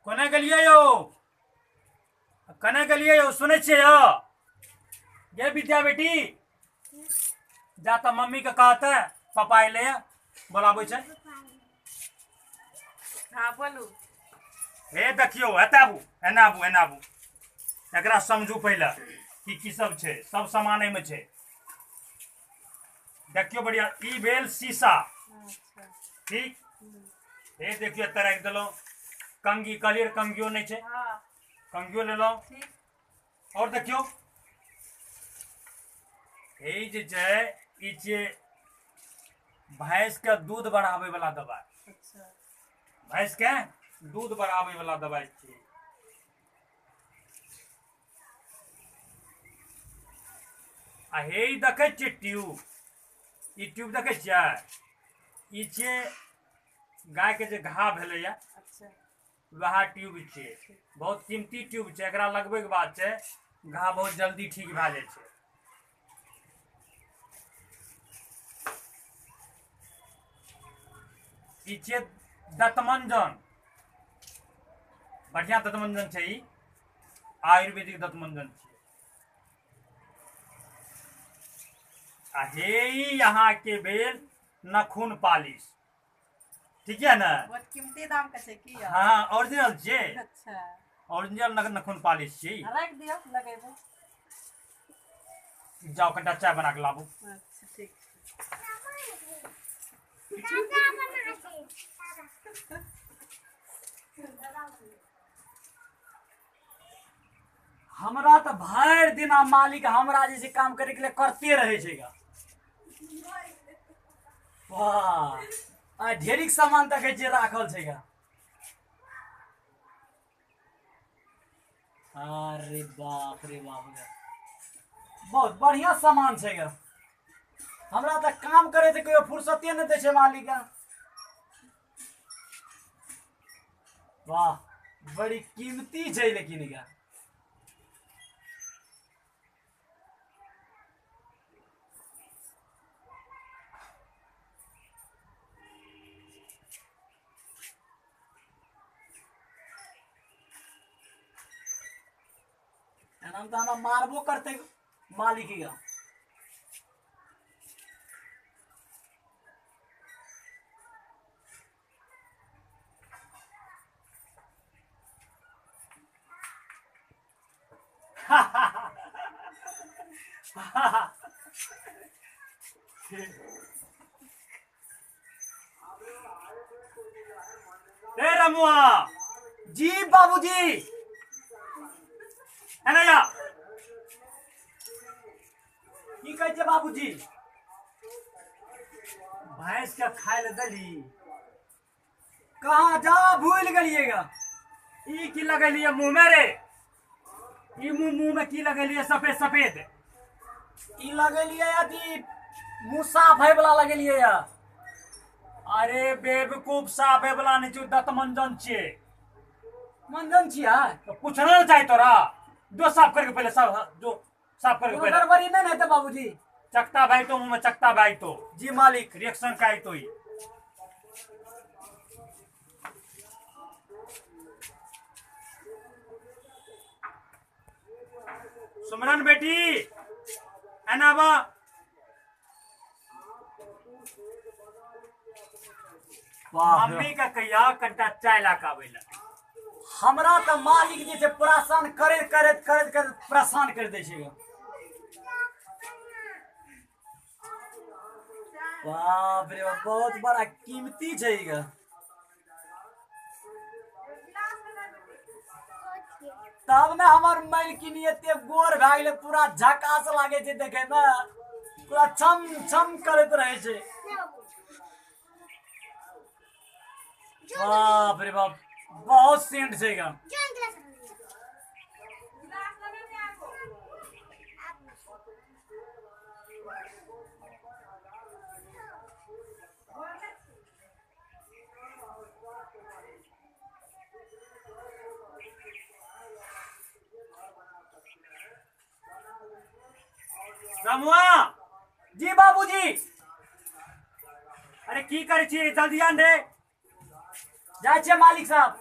कोना गेलियै यौ, केना गेलियै यौ? सुनै छियै यौ? ये विद्या बेटी, जा तऽ मम्मी के कहतै पापा एलै, बोलाबै छै। हाँ बोलू। हे देखियौ, एतऽ आबू, एना आबू, एना आबू। एकरा समझू पहिले कि की सब छै। सब सामान एहिमे छै। देखियौ बढ़िया, ई भेल शीशा। अच्छा। ठीक। हे देखियौ, एतऽ राखि देलहुँ। कंघी, कहलियै कंघियो नहि छै। हाँ। कंघियो लेलहुँ। ठीक। आओर देखियौ, हे ई जे छै, ई छियै भैंस के दूध बढ़ाबै वाला दबाइ। अच्छा। भैंस के दूध बढ़ाबै वाला दबाइ छियै। आ हे ई देखै छियै ट्यूब, ई ट्यूब देखै छियै? ई छियै गाय के जे घाव भेलैया। अच्छा। वएह ट्यूब छियै। बहुत कीमती ट्यूब छै। एकरा लगबैके बाद छै घाव बहुत जल्दी ठीक भए जाइ छै। ई छियै दतमंजन, बढ़िया दतमंजन छै। ई आयुर्वेदिक दतमंजन छियै। आ हे ई अहाँके भेल नखून पालिश, ठीक है ने? बहुत कीमती दाम के छै की यौ? हाँ, ओरिजिनल छियै। अच्छा। ओरिजिनल नखून पालिश छियै। राखि दियौ, लगेबै। जाओ, कनिटा चाय बना के लाबू। अच्छा, ठीक। हमरा तऽ भरि दिना मालिक हमरा जे छै काम करैके लिए करते रहै छै गा। वाह, आ ढेरिक सामान देखै छियै राखल छै गा। अरे बाप रे बाप रे, बहुत बढ़िया सामान छै गा। हमरा तऽ काम करे से कहियो फुर्सते नहि दै छै मालिक गा। वाह, बड़ी कीमती छै लेकिन गा। एनामे तऽ हमरा मारबो करतै मालिक गा। ए रमुआ। जी बाबूजी। एना जा। की कहै छै बाबूजी? भैंस के खाय लए देली? कहाँ जा, भूलि गेलियै गा। ई की लगेलियै मुँह में रे? ई मुँह मुँह में की लगेलियै सफेद सफेद? ई लगेलियै अथी, मुँह साफ होय वाला लगेलियै या। अरे बेवकूफ, साफ होय वाला नहि छै, दतमंजन छियै। मंजन छियै? तऽ पूछना ने चाही तोरा। जो साफ करके पहिले, सब जो साफ करके कोनो पहिले। गड़बड़ी नहि ने हेतै बाबूजी? चकता भाई तो मुँह में चकता भाई तो। जी मालिक। रिएक्शन का तो ही सुमरन बेटी, एना बा। बाप रे। मम्मी के कहिया कनिटा चाय ला के आबै लए। हमरा तऽ मालिक जे छै परेशान करैत करैत करैत करैत परेशान करि दै छै गा। बाप रे बाप, बहुत बड़ा कीमती छै ई गा। तब ने हमर मालकिनी एते गोर भए गेलै, पूरा झकास लागै छै देखै मे, पूरा छम छम करैत रहै छै। बाप रे बाप, बहुत सेंट छै गा। रमुआ। जी बाबूजी। अरे की करै छी? जल्दी आन रे। जाइ छियै मालिक साहब।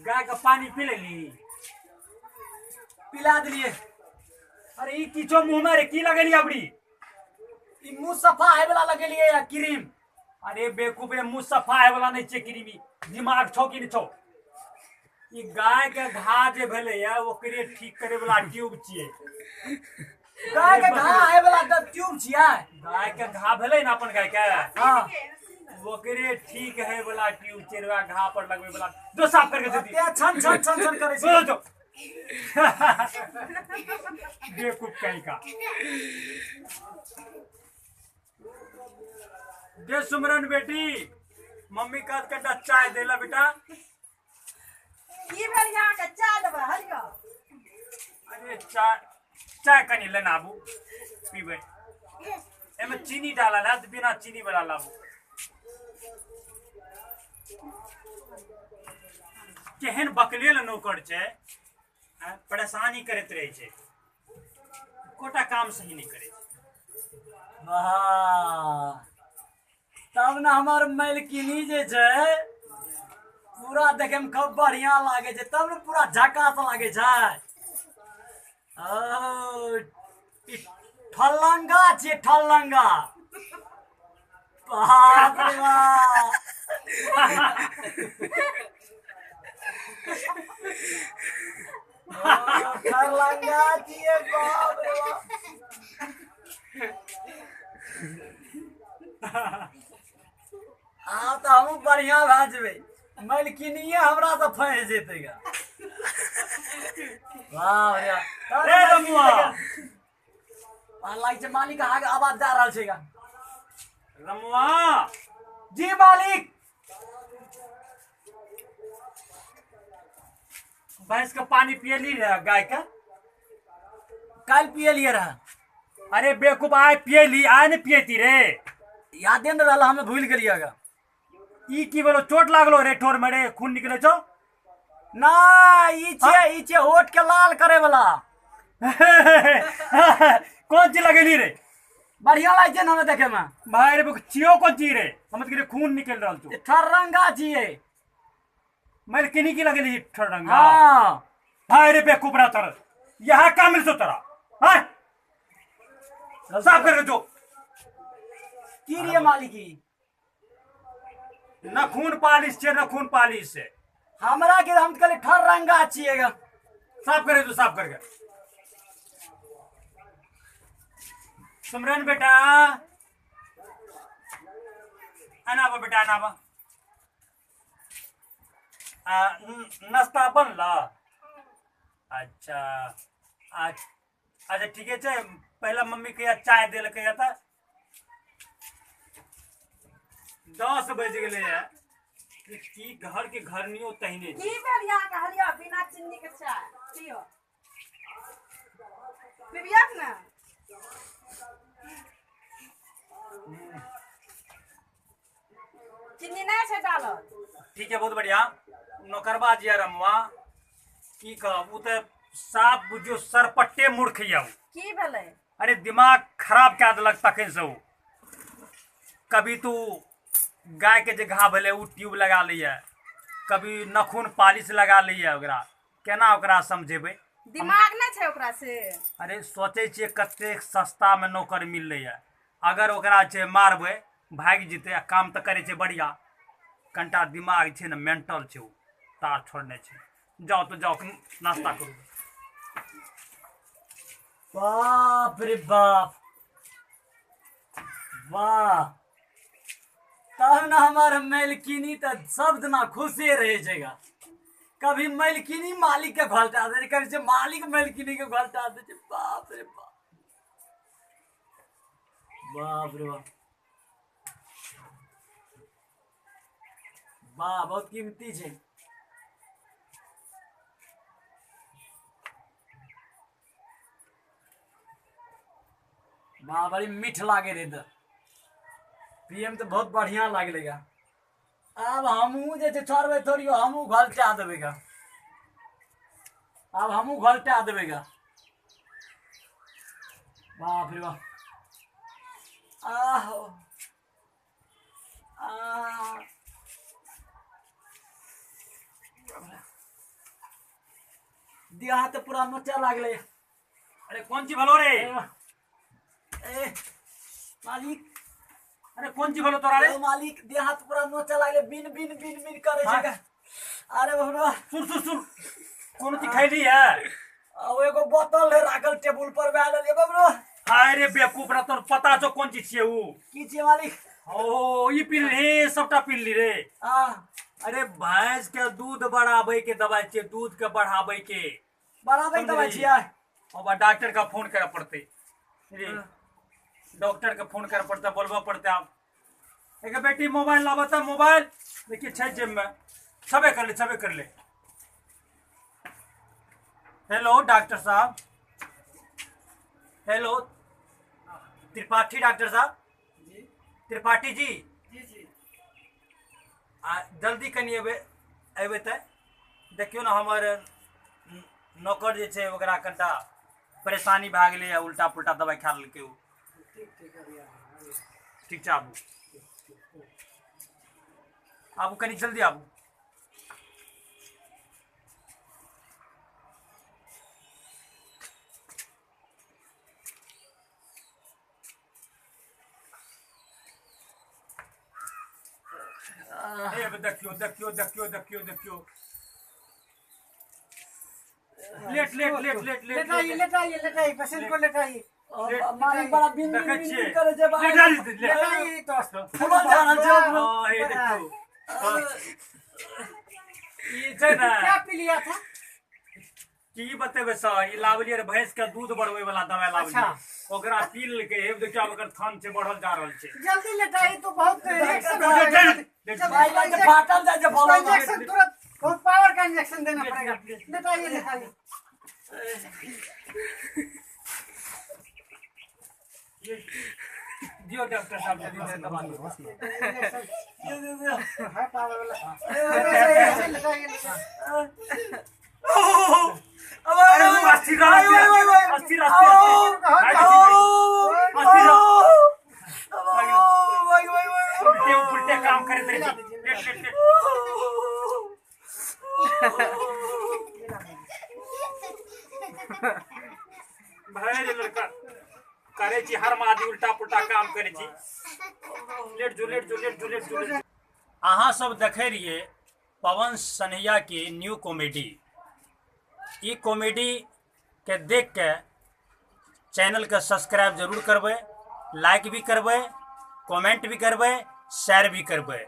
गाय के पानी पी लेली? पिला दिलिए। अरे ई की छौ मुँह में रे, की लगेली अबरी? ई मुँह सफा है वाला लगेलिए या क्रीम? अरे बेवकूफ रे, मुँह सफा है वाला नहीं छै क्रीम। दिमाग छौ कि नहीं छौ? ई गाय के घा जे भेलै या ओकरे ठीक करे वाला ट्यूब छियै। गाय के घा है वाला ट्यूब छियै? गाय के घा भेलै ना अपन गाय के, हाँ ओकरे ठीक है वाला ट्यूब छियै, घा पर लगबै वाला। जो साफ करके दे दी। छन छन छन छन करै छै। जो बेवकूफ कहीं का। दे सुमरन बेटी, मम्मी का कटा चाय देला बेटा। की भेल यहाँ के चाय लेबै हरियो? अरे चाय चाय कनी लेना आबू पीबै। एमे चीनी डालल है, बिना चीनी वाला लाबू। केहन बकलेल नौकर छै, परेशानी करैत रहै छै, कोटा काम सही नहीं करे। वाह, तब ने हमर मालकिनी जे छै पूरा देखे में खूब बढ़िया लागे छै, तब ने पूरा झकास लागे छै। ओ ठलंगा छै, ठलंगा। बाप रे बाप। ठलंगा छियै, बाप रे बाप। आब तऽ हमहूँ बढ़िया भए जेबै, मालकिनिये हमरा से फँसि जेतै गा। वाह रे रे रमुआ, लागै छै मालिक अहाँके आवाज जा रहल छै गा। रमुआ जी मालिक। भैंस के पानी पियली रहे गाय के? काल्हि पियलियै रहे। अरे बेवकूफ, आइ पियली, आइ नहि पियती रे। यादे न रहल, हमे भूलि गेलियै गा। ई की बोलो, चोट लागलो रे ठोर में रे, खून निकले छौ? ना, ई छै, ई छै होठ के लाल करे वाला। कौन चीज लगेली रे? बढ़िया लागे छै ने हमे देखे में। भाई रे छियो कौन चीज रे, हम त खून निकल रहल छौ। ठरंगा छियै। मालकिनी की लगेली ठरंगा? हाँ। भाई रे बेवकूफ रा तर, यहाँ का मिल छौ तोरा? हां साफ करके जो। की रे मालिकी? न खून पालिश छै, न खून पालिश छै। हमरा के हम कहले ठरंगा छियै गा। साफ करे तू, साफ करके। सुमरन बेटा अनावा, बेटा अनावा। नाश्ता बनला? अच्छा अच्छा ठीके छै। पहला मम्मी के चाय देलकै तऽ 10 बज गेलै है। की घर के घरनियो तहिने की भेल यहाँ के हरियो? बिना चीनी के चाय पियो, पिबियक ना? चीनी नहीं छै डालल। ठीक है, बहुत बढ़िया। नौकरबा जी रमुआ की कहब, उ तऽ साफ बुझियो सरपट्टे मूर्ख यऽ। की भेलै? अरे दिमाग खराब कए देलक तखन से उ। कभी तू गाय के जे घा भेलै उ ट्यूब लगा लैए, कभी नखून पालिश लगा लैए। ओकरा केना ओकरा समझेबै? दिमाग नहीं छै ओकरा से। अरे सोचै छियै कतेक सस्ता में नौकर मिललै। अगर ओकरा छै मारबै भागि जेतै, आ काम तऽ करै छै बढ़िया। कनिटा दिमाग छै ने मेंटल छै, उ तार छोड़ने छै। जाओ तो जाओ, नाश्ता करू। बाप रे बाप, वाह। तब ने हमर मालकिनी तऽ सब दिना खुशे रहै छै गा। कभी मालकिनी मालिक के घोलटा दै छै, कभी छै मालिक मालकिनी के घोलटा दै छै। बाप रे बाप, बाप रे बाप, वाह बहुत कीमती छै। वाह बड़ी मीठ लागे रहे तऽ पिए में तऽ बहुत बढ़िया लागलै गा। आब हमहूँ जे छै छोड़बै थोड़ियो, हमहूँ घलटा देबै गा। आब हमहूँ घलटा देबै गा। बाप रे बाप, आहो आ देह हाथ पूरा नोचे लागले। अरे कोन चीज भलो रे? ए मालिक, अरे कोन चीज भलो तोरा रे? मालिक देह हाथ पूरा नोचे लागले, बिन बिन बिन बिन करे छै। अरे बाबा सुन सुन सुन, कोन चीज खैली है? आ एगो बोतल है राखल टेबुल पर वएह लेलियै बाबा। हाय रे बेवकूफ, ना तोर पता छौ कोन चीज छियै ऊ? की छियै मालिक? ओ ई पी ली, सबटा पी ली रे। अरे भैंस के दूध बढ़ाबै के दवाई छियै, दूध के बढ़ाबै के। बढ़ाबै के दवाई छियै? अब डॉक्टर का फोन करे पड़तै रे, डॉक्टर के फोन करे पड़तै, बोलबऽ पड़तै। आब एक बेटी मोबाइल लाबऽ तऽ, मोबाइल देखिए छै जेब में, छबे कर ले, छबे कर ले। हेलो डॉक्टर साहब, हेलो त्रिपाठी डॉक्टर साहब जी, त्रिपाठी जी जी जी, आ जल्दी कनि एबै, एबै तऽ देखियौ ने हमर नौकर जे छै ओकरा कनिटा परेशानी भए गेलैए, उल्टा पुल्टा दवाइ खा लेलकै ओ। ठीक ठीक, ठीक छै, आबू आबू कनि जल्दी आबू। देखियो देखियो देखियो देखियो देखियो, लेट लेट लेट लेट लेट, लेटाइए लेटाइए लेटाइए, पेशेंट को लेटाइए। मालिक बड़ा बिन बिन बिन करे छै, लेटाइए तो फुलल जा रहल छै। हां हे देखियो ई छै ना, क्या पी लिया था? की बतेबै सर, ई लावलियै रे भैंस के दूध बढ़बै वाला दवाई लावलियै, ओकरा पी लेलकै। हे देखियो आब ओकर थन छै बढ़ल जा रहल छै। जल्दी लेटाइए तो बहुत रिएक्शन हो जाएगा, फाटल जाय छै, इंजेक्शन तुरंत बहुत पावर का इंजेक्शन देना पड़ेगा। लेटाइए लेटाइए। दियो डॉक्टर साहब जल्दी से दवा दियो। है पावर वाला। लेटाइए लेटाइए। अरे अस्थिर अस्थिर अस्थिर उल्टे उल्टे काम करे लेट लेट लेट। भाई रे लड़का करे छी हर मादी उल्टा पुल्टा काम करे छी। लेट जो लेट जो लेट जो लेट जो। अहाँ सब देखे रहिए पवन सनहिया के न्यू कॉमेडी। ई कॉमेडी के देख के चैनल के सब्सक्राइब जरूर करबै, लाइक भी करबै, कमेंट भी करबै, शेयर भी करबै।